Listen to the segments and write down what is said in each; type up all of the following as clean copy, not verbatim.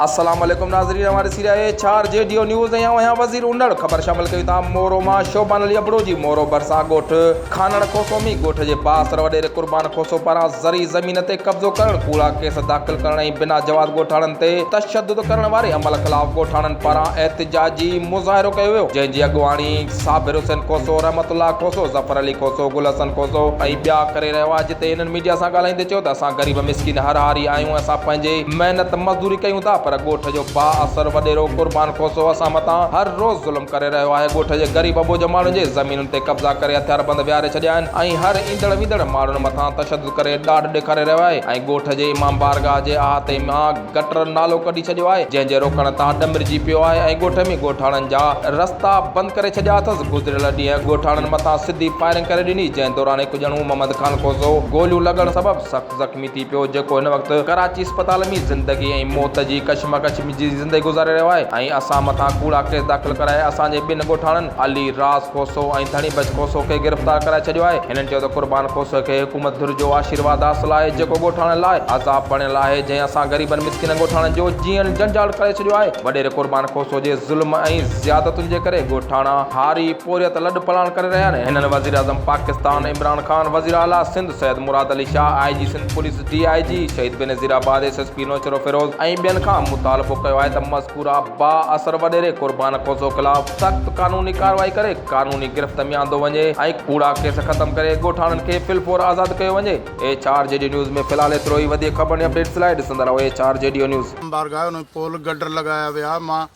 السلام عليڪم ناظرين اوهان ڏسي رهيا آهيو H R G D O news ۽ آئون آهيان وزير انڙ خبر شامل ڪيون ٿا مورو مان شوبان علي ابڙو جي مورو ڀرسان ڳوٺ خانڻ کوسو ۾ ڳوٺ جي بااثر وڏيري قربان کوسو پاران زرعي زمين تي قبضو ڪرڻ ڪوڙا ڪيس داخل ڪرڻ ۽ بنا جواز ڳوٺاڻن تي تشدد ڪرڻ واري عمل خلاف ڳوٺاڻن پاران احتجاجي مظاهرو ڪيو ويو جنهن جي اڳواڻي صابر حسين کوسو، رحمت الله کوسو، ظفر علي کوسو، گل حسن کوسو ۽ ٻيا ڪري رهيا هئا جتي هنن ميڊيا سان ڳالهائيندي چيو ته اسان غريب مسڪين هر هاري آهيون اسان پنهنجي محنت مزدوري ڪيون ٿا پر ڳوٺ جو با اثر وڏيرو قربان کوسو اسان مٿان هر روز ظلم ڪري رهيو آهي ڳوٺ جي غريب اٻوجهه ماڻهن جي زمينن تي قبضا ڪري هٿياربند ويهاري ڇڏيا آهن ۽ هر ايندڙ ويندڙ ماڻهن مٿان تشدد ڪري ڏاڍ ڏيکاري رهيو آهي ۽ ڳوٺ جي امام بارگاهه جي احاطي مان گٽر نالو ڪڍي ڇڏيو آهي، جنهن جي روڪڻ تان ڏمرجي پيو آهي ۽ ڳوٺ ۾ ڳوٺاڻن جا رستا بند ڪري ڇڏيا اٿس، گذريل ڏينهن ڳوٺاڻن مٿان سڌي فائرنگ ڪري ڏني، جنهن دوران هڪ ڄڻو محمد خان کوسو گوليون لڳڻ سبب سخت زخمي ٿي پيو، جيڪو هن وقت ڪراچي اسپتال ۾ زندگي ۽ موت جي ڪشمڪش جي زندگي گذاري رهيو آهي ۽ اسان مٿان ڪوڙا ڪيس داخل ڪرائي اسان جي ٻن ڳوٺاڻن علي راز کوسو ۽ ڌڻي بخش کوسو کي گرفتار ڪرائي ڇڏيو آهي. هنن چيو ته قربان کوسو کي حڪومت ڌر جو آشيرواد حاصل آهي جيڪو ڳوٺاڻن لاء عذاب بڻيل آهي جنهن اسان غريبن مسڪينن ڳوٺاڻن جو جيئڻ جنجال ڪري ڇڏيو آهي. وڏيري قربان کوسو جي ظلم ۽ زيادتن جي ڪري ڳوٺاڻا هاري پورهيت لڏ پلاڻ ڪري رهيا آهن. هنن وزيراعظم پاڪستان عمران خان، وزيراعليٰ Sindh Syed Murad Ali Shah, I G Sindh police, D I G Shaheed Benazirabad, S S P Naushahro Feroze ۽ ٻين کان مطالبو ڪيو آهي ته مذڪوره بااثر وڏيري قربان کوسو خلاف سخت قانوني ڪارروائي ڪري قانوني گرفت ۾ آندو وڃي ۽ ڪوڙا ڪيس ختم ڪري ڳوٺاڻن کي في الفور آزاد ڪيو وڃي. ايڇ آر جي ڊي نيوز ۾ في الحال ايترو ئي وڌيڪ خبرن ۽ اپڊيٽس لاء ڏسندا رهو ايڇ آر جي ڊي نيوز. بارگاهه ان پول گڊر لڳايا ويا مان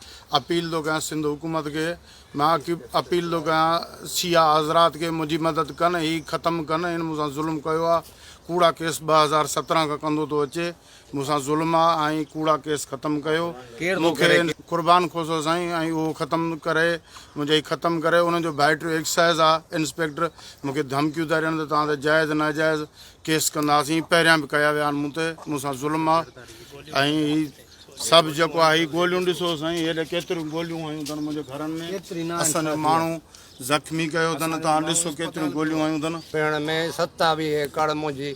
اپيل ٿو ڪيان سنڌ حڪومت کي مان اپيل ٿو ڪيان شيعا حضرات کي منهنجي مدد ڪن هي ختم ڪن هن مون سان ظلم ڪيو آ ڪوڙا ڪيس 2017 کان ڪندو ٿو اچي مون سان ظلم آ ۽ ڪوڙا ڪيس ختم ڪيو مون کي قربان کوسو سائين ۽ اهو ختم ڪري منهنجا هي ختم ڪري انهن جو ڀائٽيو ايڪسائز آ انسپيڪٽر مون کي ڌمڪيون ٿا ڏين ته توهان تي جائز ناجائز ڪيس ڪنداسين پهريان به ڪيا ويا آهن مون تي مون سان ظلم آ ۽ هي سڀ جيڪو آ هي گوليون ڏسو سائين هيڏي ڪيتريون گوليون هيون اٿن منهنجي گهرن ۾ اسان جو ماڻهو زخمي ڪيو اٿن توهان ڏسو ڪيتريون گوليون آيون اٿن. پيڻ ۾ 27 ايڪڙ منهنجي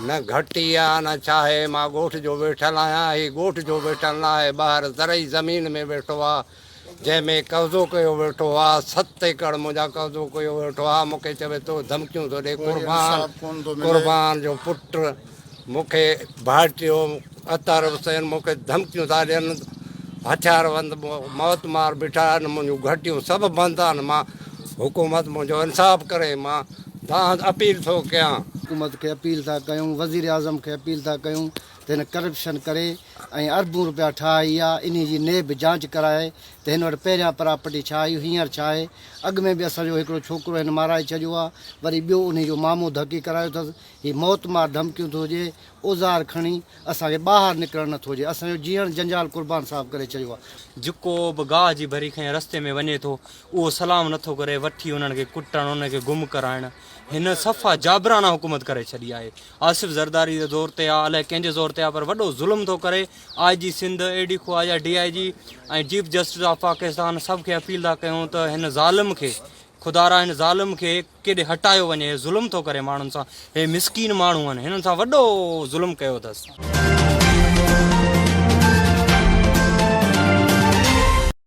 نه گهٽي آ نه ڇاهي مان ڳوٺ جو ويٺل آهيان هي ڳوٺ جو ويٺل نه آهي ٻاهر زرعي زمين ۾ ويٺو آ جنهن ۾ قبضو ڪيو ويٺو آ ست ايڪڙ منهنجا قبضو ڪيو ويٺو آ مون کي چوي ٿو ڌمڪيون ٿو ڏي قربان قربان جو پٽ مون کي ڀائٽيو اطهر حسين مون کي ڌمڪيون ٿا ڏين، هٿياربند موت مار بيٺا آهن، منهنجون گهٽيون سڀ بند آهن، مان حڪومت منهنجو انصاف ڪري، مان دانهن اپيل ٿو ڪيان. حڪومت کي اپيل ٿا ڪيون، وزيراعظم کي اپيل ٿا ڪيون ته هن ڪرپشن ڪري ۽ اربون روپيا ٺاهي آ، انهي جي نيب جانچ ڪرائي ته هن وٽ پهريان پراپرٽي ڇا هئي، هينئر ڇا آهي، اڳ ۾ به اسان جو هڪڙو ڇوڪرو هن مارائي ڇڏيو آ، وري ٻيو انهي جو مامو ڌڪي ڪرايو اٿس، هي موت مار ڌمڪيون ٿو ڏئي، اوزار کڻي اسان کي ٻاهر نڪرڻ نه ٿو ڏئي، اسان جو جيئڻ جنجال قربان صاحب ڪري ڇڏيو آهي. جيڪو به گاهه جي ڀري کنئي رستي ۾ وڃي ٿو اهو سلام نه ٿو ڪري، وٺي انهن کي ڪٽڻ، انهن کي گم ڪرائڻ هن صفا جابرانه حڪومت ڪري ڇڏي آهي. آصف زرداري جي زور تي آ الائي ڪنهن جي زور تي آ پر وڏو ظلم ٿو ڪري. I G Sindh, A D Khawaja, D I G ۽ chief justice of Pakistan سڀ کي اپيل ٿا ڪيون ته هن ظالم کي خدارا هن ظالم کي ڪيڏي هٽايو وڃي هي ظلم ٿو ڪري ماڻهن سان هي مسڪين ماڻهو آهن هنن سان وڏو ظلم ڪيو اٿس.